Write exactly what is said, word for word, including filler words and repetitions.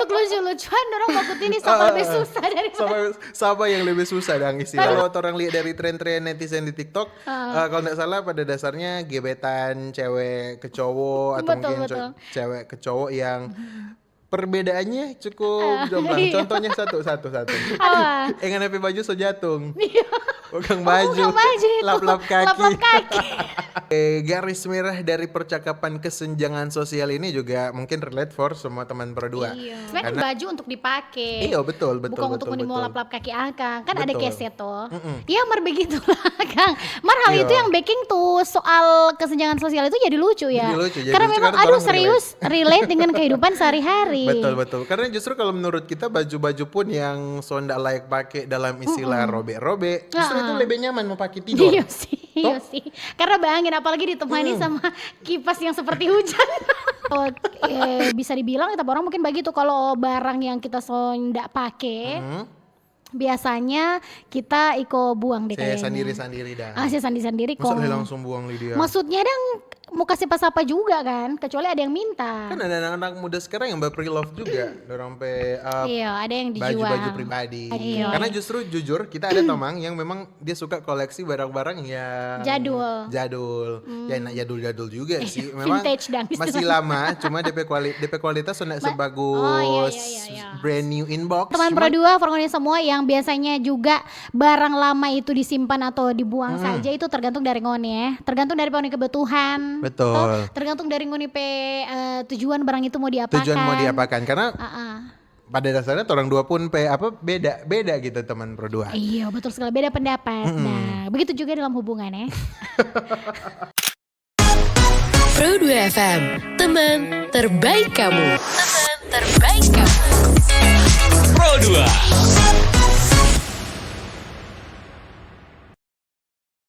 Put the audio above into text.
Lucu-lucuan, dorang baku tini sama lebih susah dari Sama, sama yang lebih susah dang istilah. Kalau orang lihat dari tren-tren netizen di TikTok, eh, kalau nggak salah pada dasarnya gebetan cewek ke cowok atau Betul, mungkin betul. co- cewek ke cowok yang perbedaannya cukup jomplang. Contohnya satu, satu, satu. Apa? Engan hape baju so jatung. Bukan baju, bukan baju itu. Lap-lap kaki. Lap-lap kaki. Eh, garis merah dari percakapan kesenjangan sosial ini juga mungkin relate for semua teman Pro dua. Iya. Sebenarnya baju untuk dipakai. Iya, betul, betul, Bukan untuk betul, mau betul. Lap-lap kaki akang. Kan ada Betul. keset tuh. Ya mar begitu lah, Kang. Mar hal Iya. Itu yang bikin tuh soal kesenjangan sosial itu jadi lucu ya. Jadi lucu, jadi Karena lucu memang karena aduh orang relate. Serius relate dengan kehidupan sehari-hari. Betul, betul. Karena justru kalau menurut kita baju-baju pun yang so ndak layak pakai dalam istilah robek-robek, justru itu lebih nyaman mau pakai tidur. Iya sih, iya sih. Karena bayangin apalagi ditemani sama kipas yang seperti hujan. Oh, eh, bisa dibilang kita orang mungkin begitu kalau barang yang kita so ndak pake, biasanya kita iko buang deh Saya kayaknya. Sandiri-sandiri dah. Ah, saya sandiri-sandiri Masa kong. Dia langsung buang Lydia? Maksudnya dang mau kasih pas apa juga kan, kecuali ada yang minta. Kan ada anak-anak muda sekarang yang pre-love juga, dorang pe uh, Iya, ada yang dijual. Baju-baju pribadi. Iya. Karena justru jujur kita ada teman yang memang dia suka koleksi barang-barang yang Jadul. Jadul. Ya enak jadul-jadul juga sih. Memang Vintage dang, masih istilahnya. Lama, cuma D P kuali DP kualitas so ndak sebagus Oh, iya, iya, iya, iya. Brand new inbox. Teman Cuma- Pro dua, for ngoni semua yang biasanya juga barang lama itu disimpan atau dibuang saja, itu tergantung dari ngoni ya. Tergantung dari ngoni kebutuhan. Betul. Toh, tergantung dari ngoni pe eh, tujuan barang itu mau diapakan. Tujuan mau diapakan? Karena Ah, ah. pada dasarnya orang dua pun pe apa beda beda gitu teman Pro dua. Iya, betul sekali, beda pendapat. Nah, begitu juga dalam hubungan ya. Pro dua F M, teman terbaik kamu. Teman terbaik kamu.